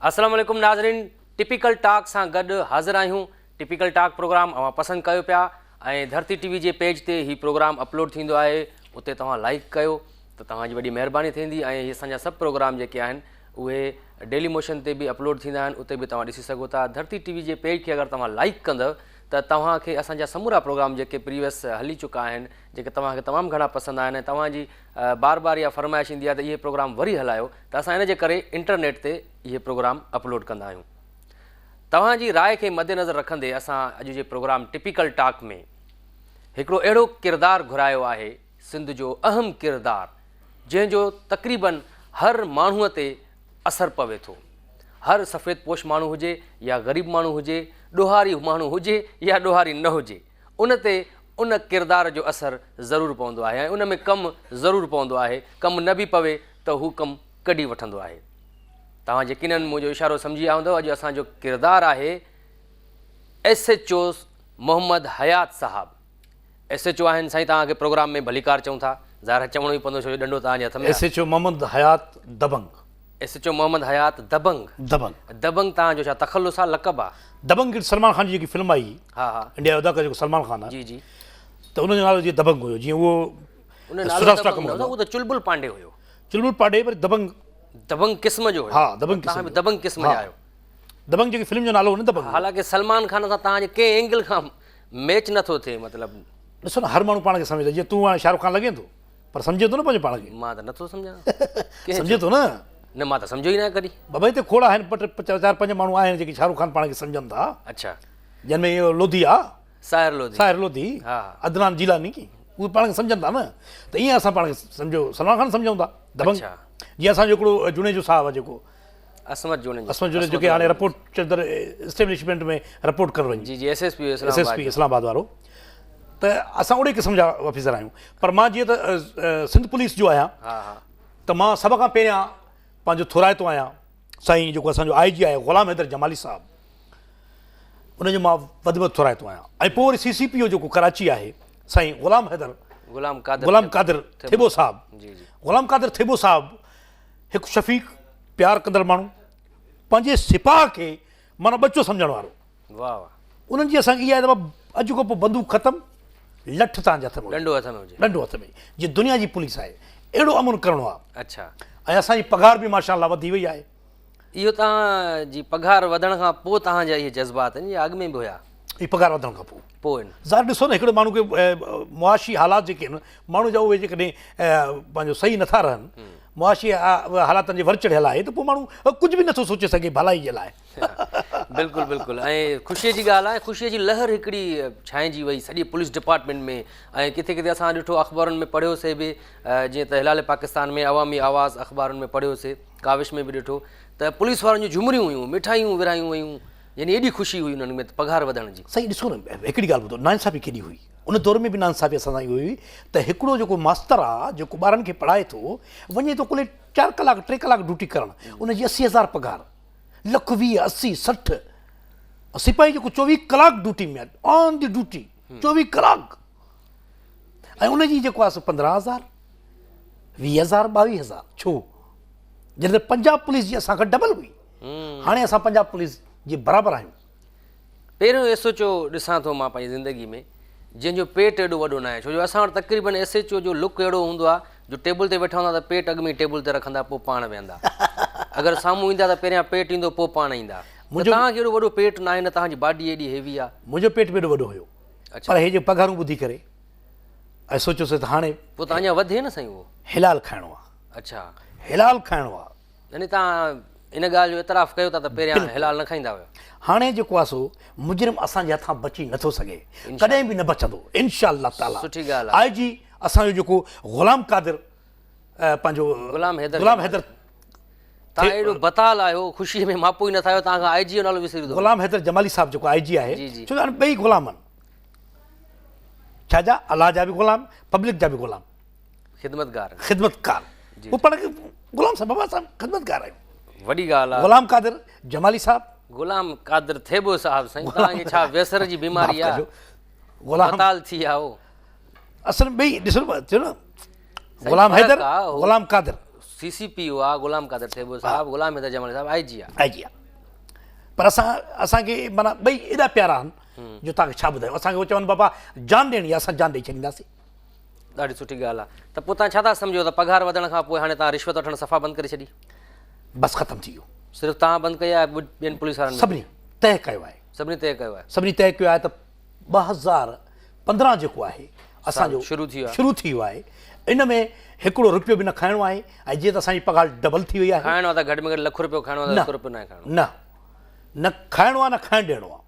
السلام عليڪم ناظرين ٽپيڪل ٽاڪ سان گڏ حاضر آهيون ٽپيڪل ٽاڪ پروگرام اوهان پسند ڪيو پيا ۽ ڌرتي ٽي وي جي پيج تي هي پروگرام اپلوڊ ٿيندو آهي اتي توهان لائڪ ڪيو ته توهان جي وڏي مهرباني ٿيندي ۽ هي اسان جا سڀ پروگرام جيڪي آهن اهي ڊيلي موشن تي به اپلوڊ ٿيندا آهن اتي به توهان ڏسي سگهو ٿا ڌرتي ٽي وي جي پيج کي اگر توهان لائڪ ڪندو ته توهان کي اسان جا سمورا پروگرام جيڪي پريويس هلي چڪا آهن جيڪي توهان کي تمام گهڻا پسند آهن ۽ توهان جي بار بار اها فرمائش ايندي آهي ته اهي پروگرام وري هلايو ته اسان ان جي ڪري انٽرنيٽ تي اهي پروگرام اپلوڊ ڪندا آهيون توهان جي راء کي مدنظر رکندي اسان اڄ جي پروگرام ٽپيڪل ٽاڪ ۾ هڪڙو اهڙو ڪردار گهرايو آهي سنڌ جو اهم ڪردار جنهن جو تقريبن هر ماڻهوء تي اثر پوي ٿو. هر سفيد پوش ماڻهو هجي يا غريب ماڻهو هجي، ڏوهاري ماڻهو هجي يا ڏوهاري نه هجي، ان تي ان ڪردار جو اثر ضرور پوندو آهي ۽ ان ۾ ڪم ضرور پوندو آهي، ڪم نه به پوي ته هو ڪم ڪڍي وٺندو آهي. توهان يقينن منهنجو اشارو سمجهي ويا هوندؤ، اڄ اسان جو ڪردار آهي S H O Muhammad Hayat صاحب. ايس ايڇ او آهن سائين توهان کي پروگرام ۾ ڀليڪار چئون ٿا ظاهر آهي چوڻو ئي پوندو ڇو جو ڏنڊو توهان جي هٿ ۾ S H O Muhammad Hayat Dabang. S H O Muhammad Hayat Dabang. Dabang. Dabang توهان جو ڇا تخلص آ لقب آ؟ دبنگ سلمان خان جي جيڪي فلم آئي ها ها انڊيا جو اداڪار جيڪو سلمان خان آ جي جي ته ان جو نالو جيئن دبنگ هيو جيئن اهو ان جو نالو دبنگ نه هو اهو ته چلبل پانڊي هيو. چلبل پانڊي پر دبنگ دبنگ قسم جو هيو. ها دبنگ قسم توهان به دبنگ قسم جا آهيو. دبنگ جيڪي فلم جو نالو هو نه دبنگ. حالانڪه سلمان خان سان توهان جي ڪنهن اينگل کان ميچ نه ٿو ٿئي مطلب. ڏسو نه هر ماڻهو پاڻ کي سمجهي ٿو جيئن تون هاڻي شاهرخ خان لڳين ٿو پر سمجهين ٿو نه پنهنجو پاڻ کي. مان ته نه ٿو سمجهان. سمجهين ٿو نه. نه مان ته سمجهيو ئي ناهي ڪڏهن. بابا هتي کوڙ آهن ٻه ٽي چار پنج ماڻهو آهن جيڪي شاهرخ خان پاڻ کي سمجهن ٿا. اڇا. جن ۾ اهو لوڌي آ. ساحر لوڌي. ساحر لوڌي. ها. عدنان جيلاني اهي پاڻ کي سمجهن ٿا نه ته ائين اسان پاڻ کي سمجهو سلمان خان سمجهون ٿا دبنگ. اڇا. جيئن اسان جو هڪڙو جوڻيجو صاحب آ جيڪو عصمت جوڻيجو. عصمت جوڻيجو جيڪي هاڻي رپورٽ چندر اسٽيبلشمينٽ ۾ رپورٽ ڪرڻ وڃي. جي جي S S P S S P Islamabad وارو ته اسان اهڙي قسم جا آفيسر آهيون پر مان جيئن ته سنڌ پوليس جو آهيان ته مان سڀ کان پهريان پنهنجو ٿورائتو آهيان سائين جيڪو اسان جو آء جي آهي غلام حيدر جمالي صاحب ان جو مان وڌ ۾ وڌ ٿورائتو آهيان ۽ پوء وري سي سي پي او جيڪو ڪراچي آهي سائين غلام حيدر غلام قادر غلام قادر ٿيٻو صاحب غلام قادر ٿيٻو صاحب هڪ شفيق، پيار ڪندڙ ماڻهو، پنهنجي سپاهه کي معنيٰ ٻچو سمجهڻ وارو. واهه واهه. انهن جي اسان کي اها آهي ته بابا اڄ کان پوء بندوق ختم، لٺ توهان جي هٿ ۾ هجي. ڏنڊو هٿ ۾ هجي. ڏنڊو هٿ ۾ جيئن دنيا جي پوليس آهي. اهڙو امن ڪرڻو آهي. اڇا. ۽ اسان جي پگهار به ماشاء الله وڌي وئي آهي. اهو توهان جي پگهار وڌڻ کان پوء توهان جا اهي جذبات آهن يا اڳ ۾ به هيا؟ اهي پگهار وڌڻ کان پوء. پوء آهن. ظاهر ڏسو نه هڪڙي ماڻهو کي معاشي حالات جيڪي آهن ماڻهو جا اهي جيڪڏهن پنهنجو صحيح نٿا رهن معاشي حالاتن جي ور چڙهيل آهي ته پوء ماڻهو ڪجهه به نٿو سوچي سگهي ڀلائي جي لاء. بلڪل بلڪل ۽ خوشي جي ڳالهه آهي خوشي جي لهر هڪڙي ڇانئجي وئي سڄي پوليس ڊپارٽمينٽ ۾ ۽ ڪٿي ڪٿي اسان ڏٺو اخبارن ۾ پڙهيو سي به جيئن ته هلال پاڪستان ۾ عوامي آواز اخبارن ۾ پڙهيو سي ڪاوش ۾ به ڏٺو ته پوليس وارن جون جهمريون هيون، مٺايون ورهايون ويون، يعني ايڏي خوشي هئي انهن ۾ ته پگهار وڌڻ جي. سائين ڏسو نه هڪڙي ڳالهه ٻڌو ناانصافي ڪيڏي هئي ان دور ۾ به ناانصافي اسان سان اهو هئي ته هڪڙو جيڪو ماستر آ جيڪو ٻارن کي پڙهائي ٿو وڃي ٿو ڪلي چار ڪلاڪ ٽي ڪلاڪ ڊيوٽي ڪرڻ ان جي 80 هزار پگهار لک 20 80 60 سپاهي جيڪو 24 ڪلاڪ ڊيوٽي ۾ آن the duty 24 ڪلاڪ ۽ ان جي جيڪو آ سو 15 هزار 20 هزار 22 هزار ڇو جڏهن ته پنجاب پوليس جي اسان کان ڊبل هئي هاڻي اسان پنجاب پوليس جي برابر آهيون. پهريون ايس ايڇ او ڏسان ٿو مان پنهنجي زندگي ۾ جنهن جو پيٽ ايڏو وڏو ناهي ڇو جو اسان وٽ تقريبن ايس ايڇ او جو لڪ اهڙو هوندو آهي جو ٽيبل تي ويٺا هوندا ته پيٽ اڳ ۾ ٽيبل تي رکندا پوء پاڻ ويهندا اگر سامهون ايندا ته پهريان پيٽ ايندو پوء پاڻ ايندا ته توهان کي ايڏو وڏو پيٽ ناهي نه توهان جي باڊي ايڏي هيوي آهي. منهنجو پيٽ به ايڏو وڏو هيو پر هي جي پگهارون ٻڌي ڪري ۽ سوچيوسين ته هاڻي پوء ته اڃا وڌي نه سائين اهو. حلال کائڻو آ. اڇا. حلال کائڻو آ. يعني توهان ان ڳالهه جو اعتراف ڪيو ٿا ته پهريان حلال نه کائيندا هيو. هاڻي جيڪو آ سو مجرم اسان جي هٿان بچي نه ٿو سگهي. ڪڏهن به نه بچندو انشاء الله تعالي. سٺي ڳالهه آ. آء جي اسان جو جيڪو غلام قادر پنهنجو غلام حيدر غلام حيدر توهان اهڙو بتال آهيو خوشي ۾ ماپو ئي نٿا آهيو توهان کان آء جي جو نالو وسري ٿو. غلام حيدر جمالي صاحب جيڪو آء جي آهي ڇو جو هاڻي ٻئي غلام آهن. ڇا جا الله جا به غلام پبلڪ جا به غلام. خدمتگار خدمتگار هو پاڻ کي غلام صاحب بابا صاحب خدمتگار آهيون وڏي ڳالهه آهي غلام قادر جمالي صاحب غلام قادر ٿيٻو صاحب سائين توهان کي ڇا ويسر جي بيماري آهي غلام بتال ٿي آهو اصل ٻئي ڏسو نه ٿيو نه Ghulam Haider Ghulam Qadir. C C P O آ غلام قادر ٿيٻو صاحب غلام حيدر جمالي صاحب آء جي آ. آء جي آ پر اسان اسان کي معنيٰ ٻئي ايڏا پيارا آهن جو توهان کي ڇا ٻڌايون اسان کي هو چون بابا جان ڏيڻي آ اسان جان ڏئي ڇڏينداسين. ڏاڍي سٺي ڳالهه آ ته پوء توهان ڇا ٿا سمجهو ته پگهار وڌڻ کان پوء هاڻي توهان رشوت وٺڻ صفا بند ڪري ڇڏي؟ بس ختم ٿي ويو. صرف توهان بند ڪئي آ يا ٻين پوليس وارن به؟ سڀني طئه ڪيو آهي. سڀني طئه ڪيو آهي. سڀني طئه ڪيو آهي ته 2015 جيڪو آهي اسان جو شروع ٿي ويو آهي. شروع ٿي ويو آهي ان ۾ هڪڙو رپيو به نه کائڻو آهي ۽ جيئن ته اسان جي پگهار ڊبل ٿي وئي آهي. کائڻو آهي ته گهٽ ۾ گهٽ لک رپيو کائڻو آهي ته لک رپيو ناهي کائڻو. نه نه کائڻو آهي نه کائڻ ڏيڻو آهي.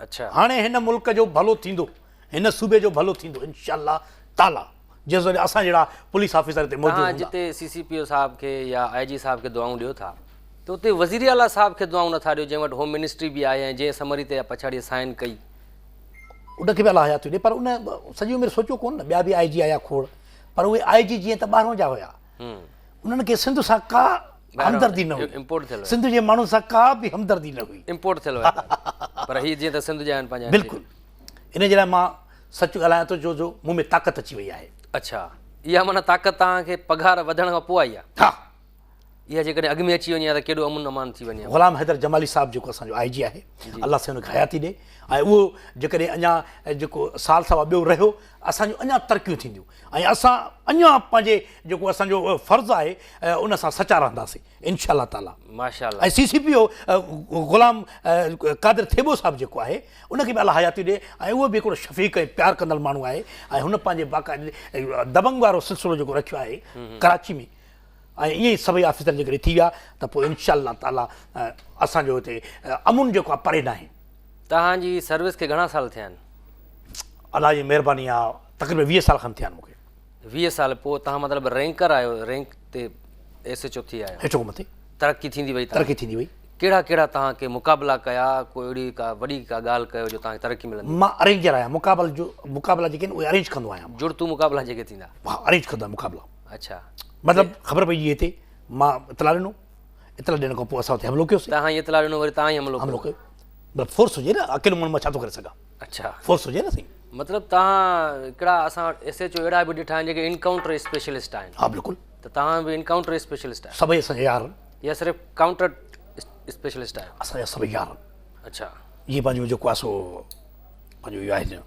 اڇا. هاڻي هن ملڪ جو ڀلو ٿيندو هن صوبي جو ڀلو ٿيندو انشاء الله تعالي جيستائين اسان جهڙا پوليس آفيسر هتي موجود توهان هوندا. جتي سي سي پي او صاحب کي يا آء جي صاحب کي دعائون ڏيو ٿا ته اتي وزير اعليٰ صاحب کي دعائون نٿا ڏيو جنهن وٽ هوم منسٽري به آهي ۽ جنهن سمري تي پڇاڙيء سائن ڪئي. ان کي به الله حياتي ڏي پر ان سڄي عمر سوچيو ڪونه نه ٻيا به آء جي آيا کوڙ پر اهي آء جي جيئن ته ٻاهرون جا هيا انهن کي سنڌ سان ڪا همدردي نه هئي سنڌ جي ماڻهن سان ڪا به همدردي نه هئي امپورٽ ٿيل هيا پر هي جيئن ته سنڌ جا آهن پنهنجا بلڪل ان جي لاء مان سچ ڳالهايان ٿو جو جو مون ۾ طاقت اچي وئي آهي. اڇا اها معنيٰ طاقت توهان کي پگهار وڌڻ کان پوء آئي آهي. ها. اها جيڪڏهن اڳ ۾ اچي وڃي ها ته ڪيڏو امن امان ٿي وڃي ها. غلام حيدر جمالي صاحب جيڪو اسان جو آء جي آهي الله سائين ان کي حياتي ڏي ۽ اهو جيڪڏهن اڃا جيڪو سال سوا ٻيو رهيو اسان جون اڃا ترقيون ٿينديون ۽ اسان اڃا پنهنجي جيڪو اسان جو فرض آهي ان سان سچا رهنداسين. انشاء الله تعالي ماشاءالله ۽ سي سي پي او غلام قادر ٿيٻو صاحب جيڪو آهي ان کي به الله حياتي ڏي ۽ اهو به هڪڙو شفيق ۽ پيار ڪندڙ ماڻهو آهي ۽ هن پنهنجي باقاعدي دبنگ وارو سلسلو جيڪو رکيو آهي ڪراچي ۾ ۽ ائين ئي سڀئي آفيسر جيڪڏهن ٿي ويا ته پوء انشاء الله تعالي اسان جو هتي امن جيڪو آهي پري ناهي. توهان جي سروس کي گهڻا سال ٿيا آهن؟ الله جي مهرباني آهي تقريبن 20 سال کن ٿيا آهن مون کي. 20 سال پوء توهان مطلب رينڪر آهيو رينڪ تي ايس ايڇ او ٿي آيو. هيٺ کان مٿي. ترقي ٿيندي وئي ترقي ٿيندي وئي. ڪهڙا ڪهڙا توهان ڪي مقابلا ڪيا ڪو اهڙي ڪا وڏي ڪا ڳالهه ڪيو جو توهان کي ترقي ملندي. مان ارينجر آهيان مقابل جو مقابلا جيڪي آهن اهي ارينج ڪندو آهيان. جڙتو مقابلا جيڪي ٿيندا. ها ارينج ڪندو آهيان مقابلا. اڇا. مطلب خبر پئجي وئي هتي مان اطلاع ڏنو اطلاع ڏيڻ کان پوء اسان اتي حملو ڪيوسين. توهان ئي اطلاع ڏنو وري توهان ئي حملو ڪيو. حملو ڪيو مطلب فورس هجي نه اڪيلو ماڻهو مان ڇا ٿو ڪري سگهان. اڇا. فورس هجي نه سائين. مطلب توهان هڪڙا اسان وٽ ايس ايڇ او اهڙا به ڏٺا آهن جيڪي انڪائونٽر اسپيشلسٽ آهن. ها بلڪل. ته توهان به انڪائونٽر اسپيشلسٽ آهيو. سڀئي اسان جا يار آهن. يا صرف ڪائونٽر اسپيشلسٽ آهيو. اسان جا سڀئي يار آهن. اڇا. جيئن پنهنجو جيڪو آهي سو پنهنجو اهو آهي نه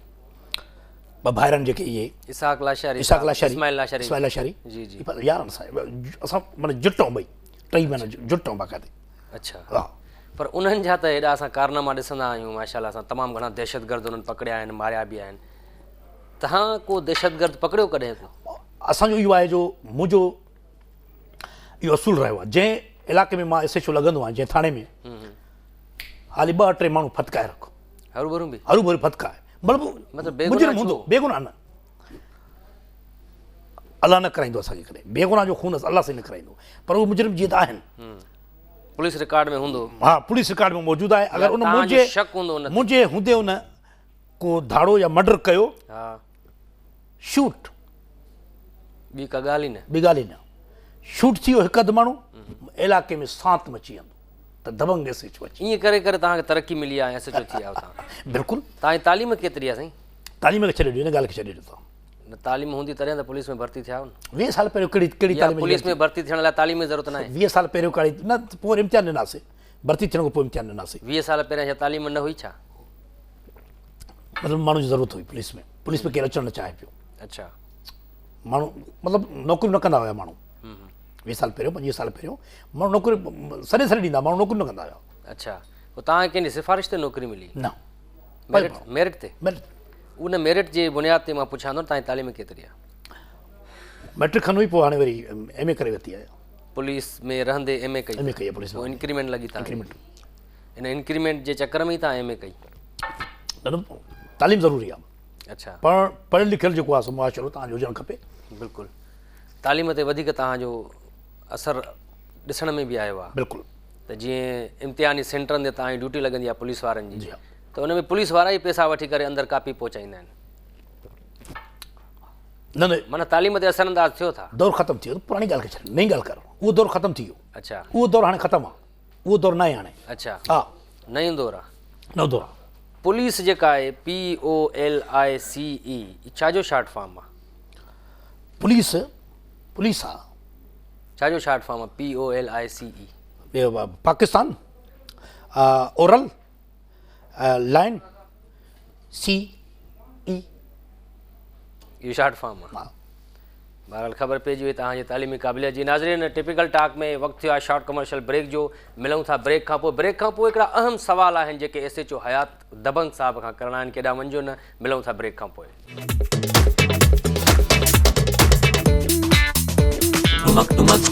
ٻه ڀائر آهن جيڪي اهي اسحاق لاشاري اسحاق لاشاري اسماعيل لاشاري اسماعيل لاشاري جي جي يار آهن اسان اسان معنيٰ جٽ آهيون ٻئي ٽئي معنيٰ جٽ آهيون باقاعدي. اڇا. ها. پر انهن جا ته ايڏا اسان ڪارناما ڏسندا آهيون ماشاءالله اسان تمام گهڻا دهشتگرد انهن پڪڙيا آهن ماريا به آهن تهان ڪو دهشتگرد پڪڙيو ڪڏهن ڪو؟ اسان جو اهو آهي جو منهنجو اهو اصول رهيو آهي جنهن علائقي ۾ مان ايس ايڇ او لڳندو آهيان جنهن ٿاڻي ۾ حالي ٻه ٽي ماڻهو ڦٿڪائي رک هروڀرو به هروڀرو ڦٿڪائي مطلب مجرم هوندو بيگناهه نه الله نه ڪرائيندو اسان کي ڪڏهن بيگناهه جو خون الله سائين نه ڪرائيندو پر اهي مجرم جيئن ته آهن پوليس رڪارڊ ۾ هوندو ها پوليس رڪارڊ ۾ موجود آهي اگر ان منهنجي شڪ هوندو ان منهنجي هوندي ان ڪو ڌاڙو يا مرڊر ڪيو ها شوٽ ٻي ڪا ڳالهه ئي نه ٻي ڳالهه ئي نه شوٽ ٿي ويو هڪ اڌ ماڻهو علائقي ۾ سانت مچي ويندو ته دبنگ ايس ايڇ او اچي ائين ڪري ڪري توهان کي ترقي ملي آهي ايس ايڇ او ٿي آيو توهان بلڪل توهان جي تعليم ڪيتري آهي سائين تعليم کي ڇڏي ڏيو ان ڳالهه کي ڇڏي ڏيو توهان نه تعليم هوندي تڏهن ته پوليس ۾ ڀرتي ٿيا آهيو نه. 20 سال پهريون ڪهڙي ڪهڙي تعليم جي پوليس ۾ ڀرتي ٿيڻ لاء تعليم جي ضرورت ناهي. 20 سال پهريون ڪهڙي نه پوء وري امتحان ڏناسين ڀرتي ٿيڻ کان پوء امتحان ڏناسين. 20 سال پهريان ڇا تعليم نه هئي ڇا؟ مطلب ماڻهن جي ضرورت هئي پوليس ۾ پوليس ۾ ڪير اچڻ نه چاهي پيو. اڇا. ماڻهو مطلب نوڪريون نه ڪندا هيا ماڻهو 20 سال پهريون 25 سال پهريون ماڻهو نوڪري سڏي سڏي ڏيندا ماڻهو نوڪريون نه ڪندا هيا. اڇا پوء توهان کي ڪنهن جي سفارش تي نوڪري ملي؟ نه. ميرٽ ميرٽ تي؟ ميرٽ. ان ميرٽ جي بنياد تي مان پڇان ٿو توهان جي تعليم ڪيتري آهي؟ ميٽرڪ کن هئي پوء هاڻي وري ايم اي ڪري ورتي آهي. پوليس ۾ رهندي ايم اي ڪئي؟ ايم اي ڪئي آهي پوليس ۾. پوء انڪريمينٽ لڳي توهان کي؟ انڪريمينٽ. ان انڪريمينٽ جي چڪر ۾ ئي توهان ايم اي ڪئي؟ نه نه تعليم ضروري آهي. اڇا. پڙهيل لکيل جيڪو آهي سو معاشرو توهان جو هجڻ کپي. بلڪل تعليم تي وڌيڪ توهان جو اثر ڏسڻ ۾ به آيو آهي. بلڪل. ته جيئن امتحاني سينٽرن تي توهان جي ڊيوٽي لڳندي آهي پوليس وارن جي جي ها. ته ان ۾ پوليس وارا ئي پئسا وٺي ڪري اندر ڪاپي پهچائيندا آهن. نه نه. معنيٰ تعليم تي اثر انداز ٿيو ٿا. دور ختم ٿي ويو پراڻي ڳالهه کي ڇڏ نئين ڳالهه ڪر اهو دور ختم ٿي ويو. اڇا. اهو دور هاڻي ختم آهي اهو دور ناهي هاڻي. اڇا. ها. نئين دور آهي. نئون دور آهي. پوليس جيڪا آهي POLICE ڇا جو شارٽ فارم آهي؟ پوليس پوليس آ. ڇا جو شارٽ فارم آ P O L I C E؟ Pakistan oral line C E. اهو شارٽ فارم آ. بهرحال خبر پئجي وئي توهان جي تعليمي قابليت جي. ناظرين ٽپيڪل ٽاڪ ۾ وقت ٿيو آهي شارٽ ڪمرشل بريڪ جو، ملون ٿا بريڪ کان پوء. بريڪ کان پوء هڪڙا اهم سوال آهن جيڪي ايس ايڇ او حيات دبنگ صاحب کان ڪرڻا آهن، ڪيڏانهن وڃجو نه، ملون ٿا بريڪ کان پوء. ٽمڪ ٽمڪ.